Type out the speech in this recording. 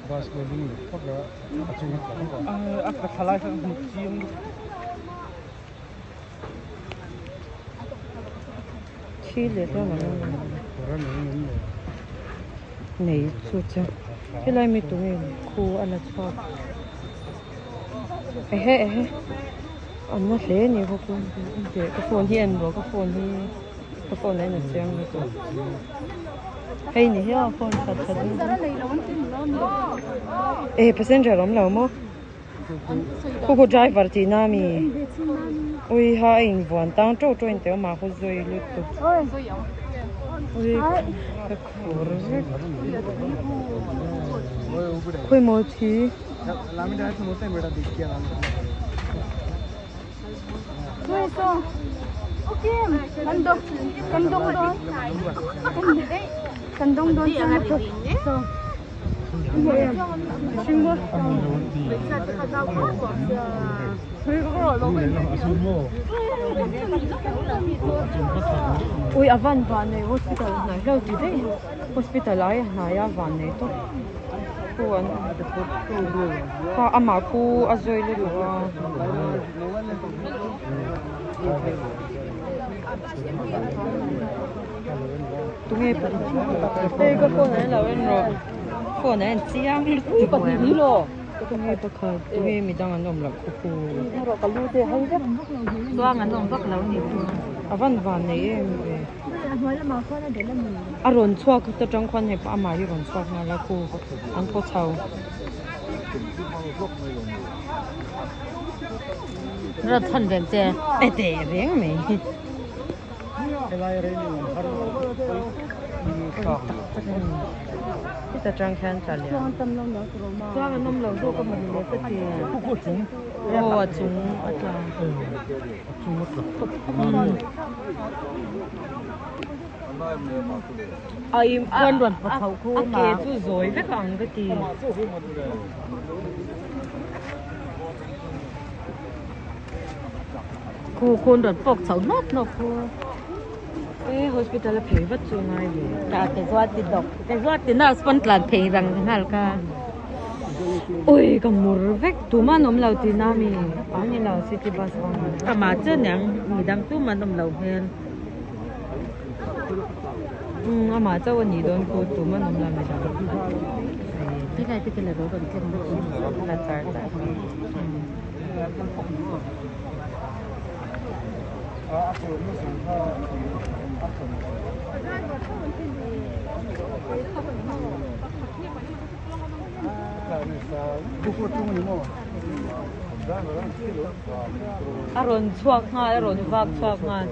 Bus pawh a ding leh phawt a, a chung a tla vek a. A tla thla lai kha ka hmu chiang lutuk. Thi leh hlawm ang nei chu chu helai mi tunge khu a la chhuak ehe ehe an na hle a ni bawk a ka phone hi en rawh ka phone hi ka phone ah hian a chiang lutuk hei ni hian a phone that that e passenger a awm lo maw. Khu khu driver tih na ami ui ha a in vuan tang teuh teuh a in teh awm a khu zui lutuk ui ka khur vek khawi maw thi. Ui a van van nei hospital hnai hlauh ti daih hospital ai a hnai a van nei tawp khu an kha amah khu a zawi lutuk a. Tunge hei ka phone ah hian lo en rawh phone ah hian chiang lutuk tunge pakhat tunge midang an awm loh khaw khu chuang an awm vak lo ni chu a van van nei em ve a rawn chhuak ta tang khuan hei pawh amah hi a rawn chhuak nghal a khu an paw chho. Rawt chhan reng che. E teh reng mai. Helai railing an har Heta tang khian tla lian. Chuang an awm lo zawk a mawni le ka ti. Aw a chung a tla. A chung a tla tawp. A im a ke chu zawi vek ang ka ti. Khu khun rawn pawk chho hnawk hnawk khu. E hospital a phei vat chu ngai ve. Ta te zuat ti dok te zuat ti nurse pawn tlan phei rang nghal ka. Ui ka mur vek tumah an awm lo tih na mi a ni lo city bus vang. Amah chu aniang midang tumah an awm lo hmel. Umm amah chauh a nih dawn khu tumah an awm lo midang. Helai te khi la rawn thleng bawk a. La char char. A rawn chhuak nghal a rawn vak chhuak nghal.